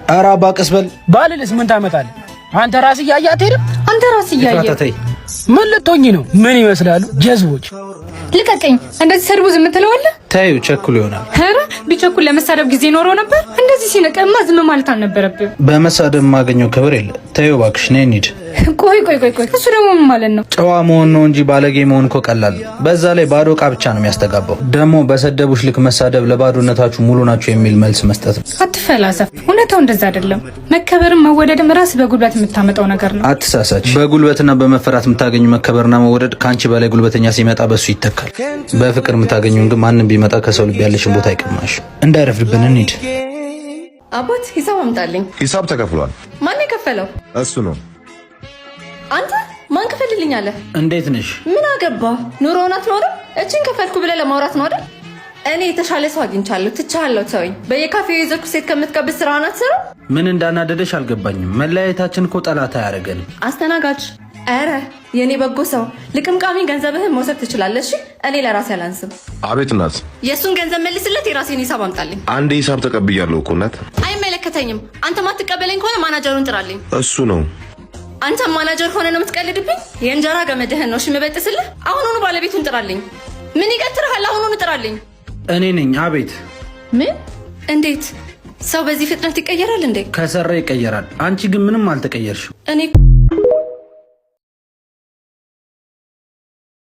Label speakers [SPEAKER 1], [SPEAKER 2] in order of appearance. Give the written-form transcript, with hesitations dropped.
[SPEAKER 1] ኧረ አባ ቀስ በል።
[SPEAKER 2] ባልልስ ምን ታመጣለህ? አንተ ራስህ እያየህ አትሄድም?
[SPEAKER 3] አንተ ራስህ እያየህ
[SPEAKER 1] ኤፍራታ ተይ።
[SPEAKER 2] ምን ልትሆኚ ነው? ምን ይመስላሉ ጀዝቦች?
[SPEAKER 3] ልቀቀኝ። እንደዚህ ሰድቦ ዝም ትለዋለህ?
[SPEAKER 1] ተይው፣ ቸኩል ይሆናል።
[SPEAKER 3] ኧረ ቢቸኩል ለመሳደብ ጊዜ ኖረው ነበር። እንደዚህ ሲነቀማ ዝም ማለት አልነበረብህም።
[SPEAKER 1] በመሳደብ የማገኘው ክብር የለ። ተይው እባክሽ፣ ነይ እንሂድ።
[SPEAKER 3] ቆይ ቆይ ቆይ ቆይ፣ እሱ ደግሞ ምን ማለት ነው?
[SPEAKER 1] ጨዋ መሆን ነው እንጂ ባለጌ መሆን እኮ ቀላል ነው። በዛ ላይ ባዶ ዕቃ ብቻ ነው የሚያስተጋባው። ደግሞ በሰደቡሽ ልክ መሳደብ ለባዶነታችሁ ሙሉ ናችሁ የሚል መልስ መስጠት ነው።
[SPEAKER 3] አትፈላሰፍ። እውነታው እንደዛ አይደለም። መከበርም መወደድም ራስ በጉልበት የምታመጣው ነገር ነው።
[SPEAKER 1] አትሳሳች። በጉልበትና በመፈራት የምታገኙ መከበርና መወደድ ከአንቺ በላይ ጉልበተኛ ሲመጣ በሱ ይተካል። በፍቅር የምታገኙን ግን ማንም ቢመጣ ከሰው ልብ ያለሽን ቦታ አይቀማሽ። እንዳይረፍድብን እንሂድ።
[SPEAKER 4] አባት፣ ሂሳብ አምጣልኝ።
[SPEAKER 5] ሂሳብ ተከፍሏል።
[SPEAKER 4] ማን የከፈለው?
[SPEAKER 5] እሱ ነው።
[SPEAKER 4] አንተ ማን ክፈልልኝ አለ?
[SPEAKER 1] እንዴት ነሽ?
[SPEAKER 4] ምን አገባ? ኑሮውን አትኖርም? እችን ከፈልኩ ብለህ ለማውራት ነው አይደል? እኔ የተሻለ ሰው አግኝቻለሁ። ትቻለሁ። ተወኝ። በየካፌው የዞርኩ ሴት ከምትቀብስ ስራውን አትሰራም?
[SPEAKER 1] ምን እንዳናደደሽ አልገባኝም። መለያየታችን እኮ ጠላት አያደርገንም።
[SPEAKER 4] አስተናጋጅ፣ ኧረ የእኔ በጎ ሰው፣ ልቅምቃሚ ገንዘብህን መውሰድ ትችላለህ። እሺ፣ እኔ ለራሴ አላንስም።
[SPEAKER 5] አቤት እናት።
[SPEAKER 4] የእሱን ገንዘብ መልስለት፣ የራሴን ሂሳብ አምጣልኝ።
[SPEAKER 5] አንድ ሂሳብ ተቀብያለሁ እኮ እናት።
[SPEAKER 4] አይመለከተኝም። አንተ ማትቀበለኝ ከሆነ ማናጀሩን ጥራልኝ።
[SPEAKER 5] እሱ ነው።
[SPEAKER 4] አንተ ማናጀር ሆነ ነው የምትቀልድብኝ? የእንጀራ ገመድህን ነው እሺ የምበጥስልህ። አሁኑኑ ባለቤቱን ጥራልኝ። ምን ይቀትርሃል? አሁኑኑ ጥራልኝ።
[SPEAKER 1] እኔ ነኝ። አቤት።
[SPEAKER 4] ምን? እንዴት ሰው በዚህ ፍጥነት ይቀየራል እንዴ?
[SPEAKER 1] ከሰራ ይቀየራል። አንቺ ግን ምንም አልተቀየርሽም።
[SPEAKER 4] እኔ